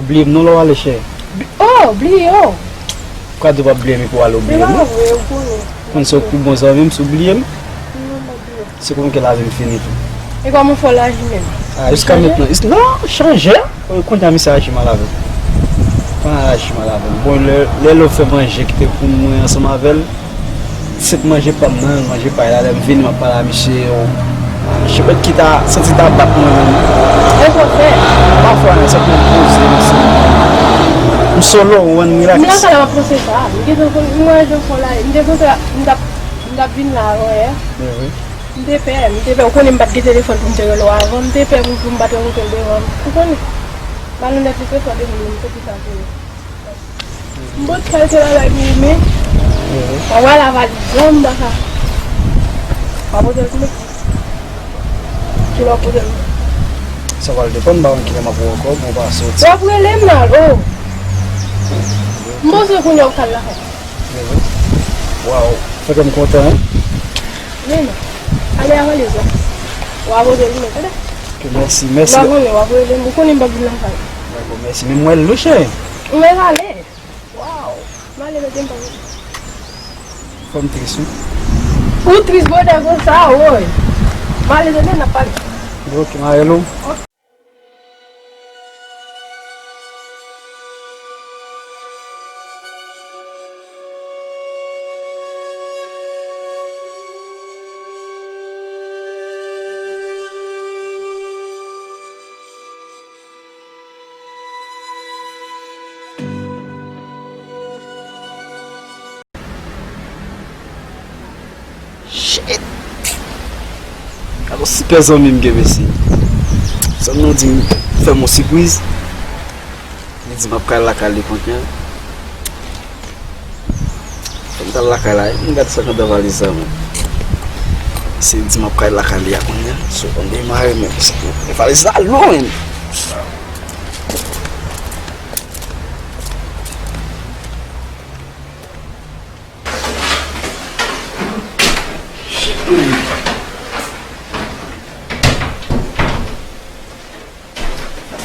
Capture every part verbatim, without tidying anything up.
Bliye m non lè w ale, chè. Oh, bliye w. Ou ka di w p ap bliye m epi w ale w bliye m. Se pa vre, ou konnen. Konn se w k pi bon zanmi m, si w bliye m. Non, m p ap bliye w. Se konn ke lavi m fini tou. E kòman fò l aji menm? Ah, jiska mentnan. Non, chanje. Kounye a misye aji mal avè m. Kounye a aji mal avè m. Bon, lè, lè Love fè manje ki te pou mwen ansanm avè l, se t manje pa m nan, manje pa l la, lè m vini, m ap pale a misye, yo. Chepèt ki ta santi ta bat mwen menm. E sa w fè? M pa fè anyen, m santi m poze, m santi m solo, ou konprann, m relax. M lakay la, m ap panse sa. M gentan konn, m wè jan fò la, m te panse m t ap, m t ap, m t ap vin la avan yè. M te pè, m te pè, ou konnen m pa t gen telefòn pou m te rele w avan, m te pè pou, pou m pa t rankontre l devan, ou konnen. Malonèt li fè sa devan m, se pou sa ke m pot kal te la lage men. Mwen wè la valiz lan m baka. Pa pote l pou mwen. Ki lè w pote l? Sa pral depann, m pa konn kilè m ap wè w ankò, bon, pa soti. W ap rele m nan, oh. M panse kounye a w kal lakay. Waw, fè kè m kontan, wi. Men non. Ale a valiz la. W a pote l men, tande? Ok, mèsi, mèsi. M pa konnen, w ap rele m. Ou konnen m p ap vin lakay. Dakò, mèsi. Men m wè l wi, cheri. Ou mèt ale. Waw. M ale mete m pa. Fò m tris, wi. Ou tris bòdè konsa, woy. M ale demen, n ap pale. Ok, m a rele w. Shit! Gade yon sipè zanmi m gen, mesye. Zanmi m di m fè m yon sipriz. Li di m ap kay lakay li kounye a. Fò m t al lakay la, m gade sa k anndan valiz sa, man. Misye di m ap kay lakay li a kounye a. So, ann demare, men, paske valiz la lou, men.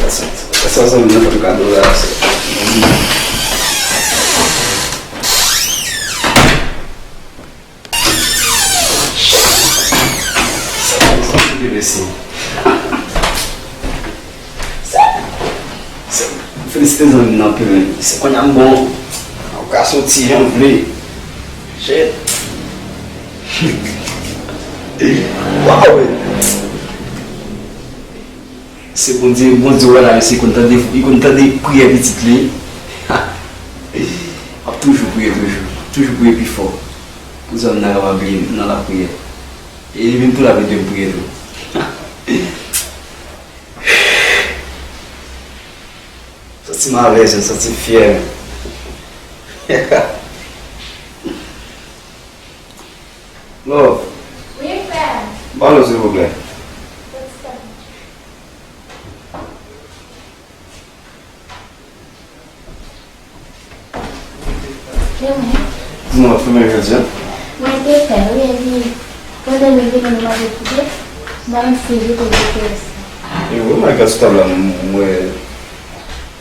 Sa, sa, sa zanmi nan fè m kado la, se. Sa, sa, sa, sa, sa, sa, m felisite zanmi m nan anpil, men. Se kounye a m bon. Ou ka soti jan w vle. Shit. Wow, man. Se Bondye, Bondye wè la, mesye, konn tande, li konn tande priyè pitit li. M ap toujou priye, toujou. Toujou priye pi fò. Pou zanmi nan kapab vin nan lapriyè. E li menm tou l ap ede m priye tou. Santi m alèz, m santi m fyè. Love. Wi, frè. Ban nou, silvouplè. Di mwen, w ap fè men jodi a? Mwen te fè, wi, epi pandan nou vini, nou manje kite, m pa konn si jete jete rès la. E wi, mwen gade sou tab la, m wè,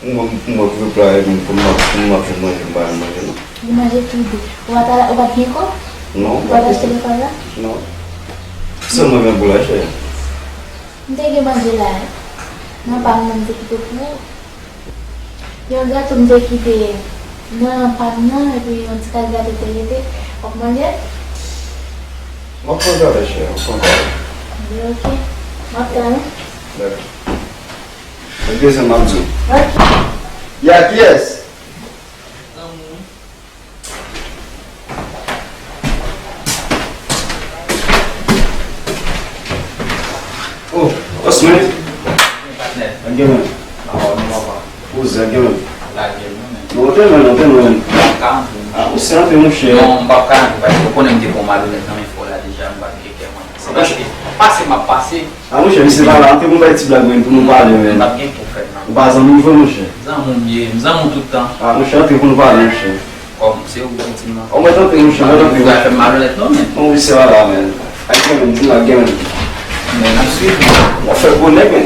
m wè, m wè pou pla epi pou m ap, pou m ap jwenn manje, m pa jwenn manje, non. Li manje tou de. Ou pa ta, ou pa t gen kòb? Non, ou pa t achte lekòl la? Non. Sèlman men pou lajan. M te gen manje la, nan pa m nan m te kite pou ou. Yon gato m te kite nan pa m nan, epi yon ti kal gato te rete. W ap manje? M ap pran talè, chè, m ap pran talè. Byen, ok. M ap tann ou. Dakò. Mwen bezwen m ap di w. Ok. Ya, kiyès? Oh, Osman. Patnè. An gen mwen. Awa, nou papa. Poze, an gen mwen. Lage l, non, men. Non, antre mwen, antre mwen. M p ap ka antre, monchè. Ah, ou se antre, monchè. Non, m p ap ka antre, paske ou konnen m te pran malonèt nan men fò la deja, m pa t gen kè mwen. Se paske pase m ap pase. Ah, monchè, misye pa la, antre pou n bay ti blag, men, pou nou pale, men. M p ap gen pou fè, non. Ou pa zanmi m vre, monchè. Zanmi w m ye, m zanmi w tout tan. Ah, monchè, antre pou nou pale, monchè. Kòm se ou ki di m nan. Ou mèt antre, monchè, mèt antre, monchè. Ou fè m malonèt, non, men. Non, wi, se pa la, men. Ay, gen, men, di m la, gen, men. Men, n ap swiv, men. W ap fè gwo nèg, men.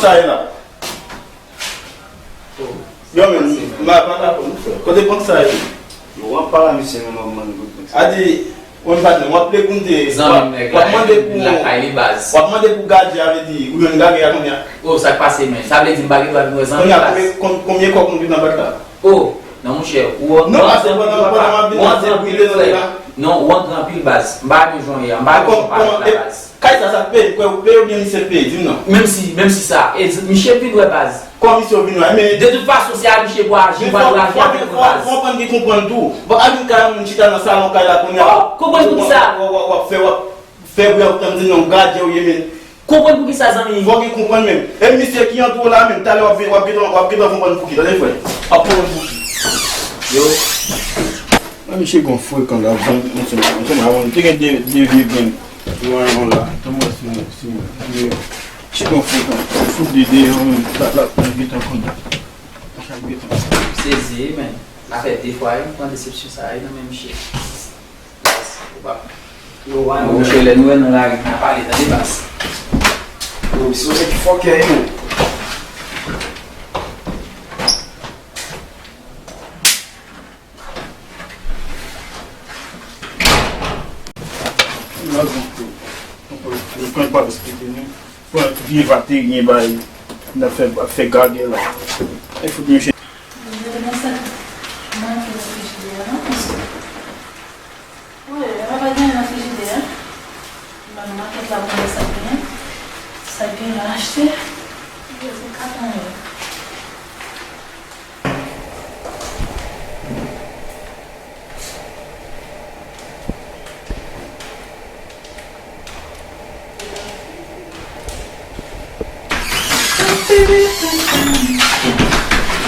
sa ye la? Yo, men, m pa dakò, non, frè. Kote bank sa ye? Yo, w ap pale a misye, men w ap mande kote bank sa ye. A di, w ap mande pou, w ap mande pou, w ap mande pou gadye a, vle di, ou menm gadye a kounye a. Oh, sa k pase, men? Sa vle di m pa gen dwa vin wè zanmi baz? Kounye a, konbyen, konbyen kòb nou gen nan bank la? Oh, non, monchè, ou antre anpil, papa. Ou antre anpil, frè. Non, ou antre anpil, baz. M pa renmen jan w ye a, m pa renmen jan w pale la, baz. Kay sa, sa k peye? Ou kwè ou peye oubyen misye k peye? Di m non. Menm si, menm si sa, e, misye vin wè baz. Kòman misye vin wè? Men de tout fason, se a misye pou aji, pou aji avèk mwen baz. Fò konprann ki konprann tou. Bon, a vin kay moun chita nan salon kay la kounye a. Oh, konprann pou ki sa? W ap, w ap, w ap fè, w ap fè bri, w ap tann di non, gadye w ye men. Konprann pou ki sa, zanmi? Fò gen konprann menm. E misye ki antre w la menm, talè w ap, w ap gentan, w ap gentan konprann pou ki, tande frè. W ap konprann pou ki. Yo. Mwen, misye gon frekan la, van, mwen se, mwen se, mwen te gen de, de vye grenn. Mwen, mwen la, tann mwen si, si, si, misye gon frekan. Fout de deyò, mwen, la, la, la, gentan konn. Sa gentan. Sezi, men. Sa fè de fwa, wi, m pran desepsyon sa, wi, nan men misye. Baz, ou pa. Yo, wa, monchè, lè nou wè nan lari, n a pale, tande, baz. Yo, misye se ki fòkè, wi, men. Yo, pran pa respekte nou. Pran vye vateryen bay, n ap fè, ap fè gagè la. E fout misye. Mwen te nan sa, mwen te nan frijidè a, non, mesye. Wi, yo pa bay anyen nan frijidè a. Ban nou makèt la pou nou wè sa k genyen. Sa k genyen la achte. Yo, se katon yo.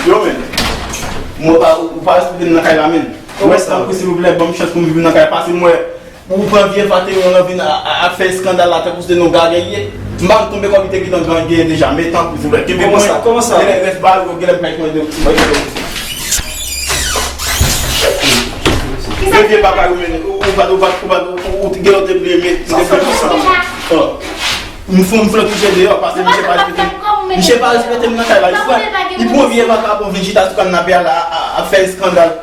Yo, men. Mwen pa, ou pa respekte m nan kay la, men. Ou wè, tanpri, silvouplè, ban m chans pou m viv nan kay la. Pase m wè, ou pran vye vateryen an vin a, a, a fè eskandal la, tankou se te yon gagè l ye. M pa konn konbyen kòb li te gentan gen, genyen deja, men tanpri, silvouplè, kenbe mwen. Kòman sa? Kòman sa? Genlè rès bagay yo, genlè m kay pran de. Men vye bagay ou mennen, ou, ou pa, ou pa, ou pa, ou, ou te gen lòt te bliye, men, te bliye konsa. Oh. M fè, m flanke w deyò, paske misye pa respekte m. Misye pa respekte m nan kay la. Li pran, li pran vye vakabon vin chita sou kannapè a la, a, a, ap fè eskandal.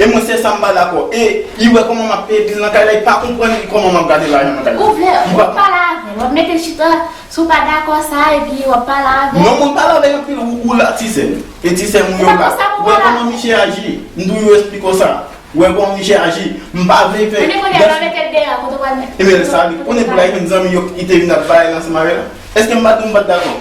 E mwen, se sa m pa dakò. E li wè kòman m ap peye bil nan kay la, li pa konprann kòman m ap gade lajan nan kay la. Ou vle, ou pale avè l, w ap mete l chita, si w pa dakò sa, epi w ap pale avè l. Non, mwen pale avè l anpil, ou, ou la, ti sè m. E ti sè m ou yo la. Ou wè kòman misye aji? M tou yo esplike w sa. Ou wè kòman misye aji? M pa vle fè. Kounye a, kounye a, w ap mete l deyò, kote w pral mete l? Ebyen, sa li konnen pou l al jwenn zanmi yo ki te vin ap bay ansanm avè l. Èske m pa t, m pa t dakò?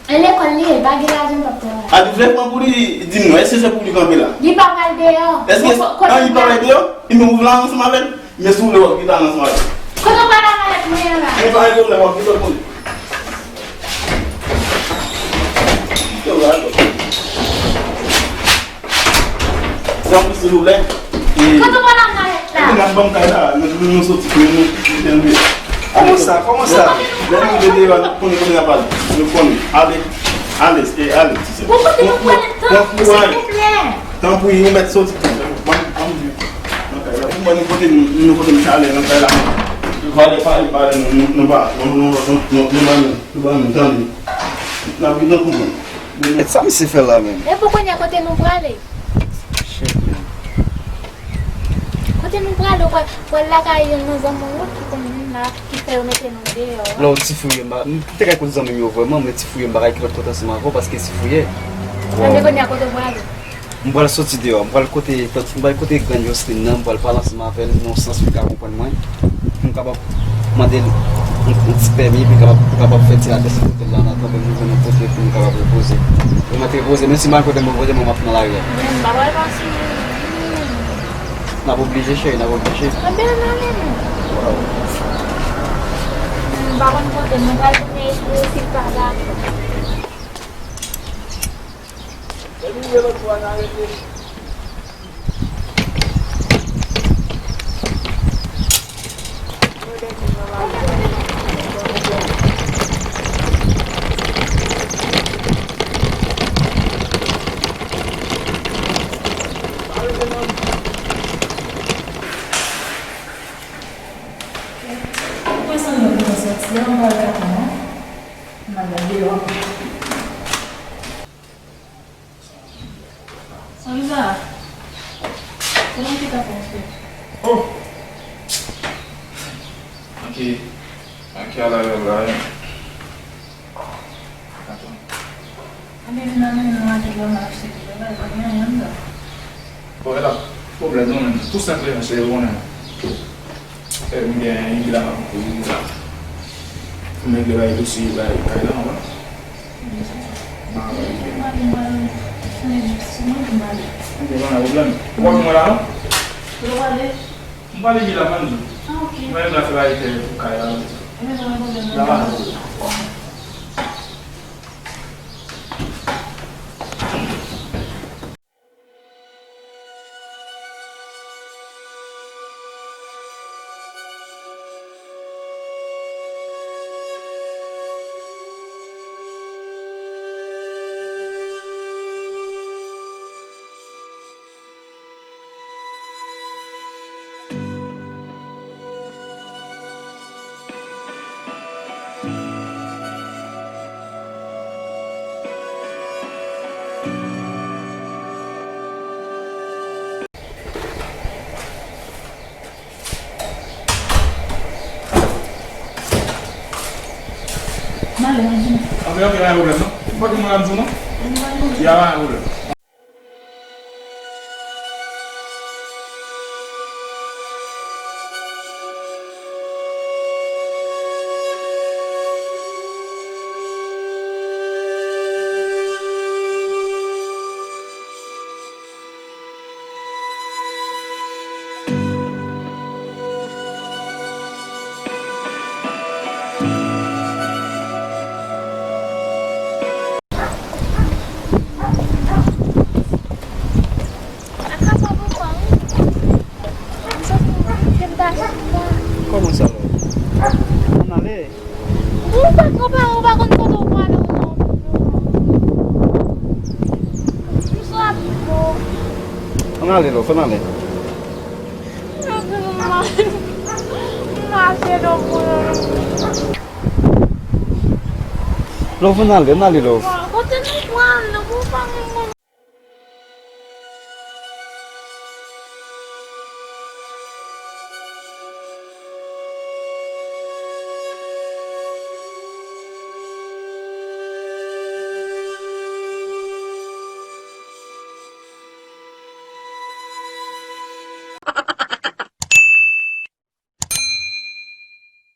E lekòl li ye, li pa gen lajan, l p ap travay. A, li vle pran pou li, di m non, èske se pou li kanpe la? Li pa pral deyò. Èske, an, li pa pral deyò? Ebyen, ou vle al ansanm avè l? Men si w vle, w ap gentan al ansanm avè l. Kote w Mwen pa gen pwoblèm, w ap vin lòt moun. Yo, la, lòt. Zanmi, silvouplè. Kote w pral avèk la? Epi n ap ban kay la, nou, nou, nou soti, nou, nou, nou, nou, kòman sa, kòman sa? Lè nou rive deyò, nou konnen kote n ap ale. Nou konnen. Ale, ale, e, ale, ti sè. Bon, kote nou pral, tanpri, silvouplè. Tanpri, nou mèt soti tou. Ban m, ban m di. Nan kay la. Pou mwen, nou pote, nou pote m chalè nan kay la. Pale, pale, pale, nou, nou, nou pa, nou, nou, nou, nou, nou, nou, nou, nou, tande. N ap vin nan kouman. E sa misye fè la menm? E pou kounye a kote nou prale? Shit, man. Kote nou prale, ou pral, pral lakay youn nan zanmi w ki konn la, ki fè yo mete nou deyò a? Non, ti fouye, m pa, m te kay kot zanmi m yo vrèman, men ti fouye, m pa kay kilòt kote ansanm avè w paske ti fouye. Anben kounye a kote w prale? M pral soti deyò, m pral kote, m pral kote grann Jocelyn nan, m pral pale ansanm avè l nan yon sans pou l ka konprann mwen, pou m kapab mande l yon, yon ti pèmi, pou l kapab, pou l kapab fè ti latè sou kote l la, an atandan nou jwenn yon kote pou nou kapab repoze. Pou mwen te repoze, menm si m al kote m repoze, mwen m ap nan lari a. Men m pa pral pase. N ap oblije, cheri, n ap oblije. Anben, n ale non. M pa konn kote, mwen pral tounen epi si l pa dakò. Depi m gen lòt bò a, n a rete. Mwen santi mwen bezwen soti a, mwen pral gate non. M al gade deyò. Ann la. Se mwen ki ta fè yon fè. Oh! Anke, anke ala yo la. Anke vin anmenn nou anke lè m ap chèche travay, pa gen anyen anndan. Bon, e la, pwoblèm nou menm, tou senpleman, se ou konnen. E, m gen yon gila m ap kouri la. M regle bay dosye bay kay la, w konprann? M a bay. M pale, m pale. Sonje di, se mwen ki m pale. Ok, pa gen pwoblèm. Ou pa gen mwen la, non? Kote w prale? M prale gila, m ann di w. Ah, ok. Mwen menm la fè bay tè pou kay la, m di. Ebyen, pa gen pwoblèm, non. La, pa gen pwoblèm. M ale, m ale. Ok, ok, pa gen pwoblèm, non. Ou pa gen moun ap di w, non? M pa gen pwoblèm. Ya, pa gen pwoblèm. Kòman sa va? Ann ale. Ou pa konprann, ou pa konn kote ou prale, ou non. M sou ap bon. Ann ale, love, ann ale. Love, ann ale, ann ale, love.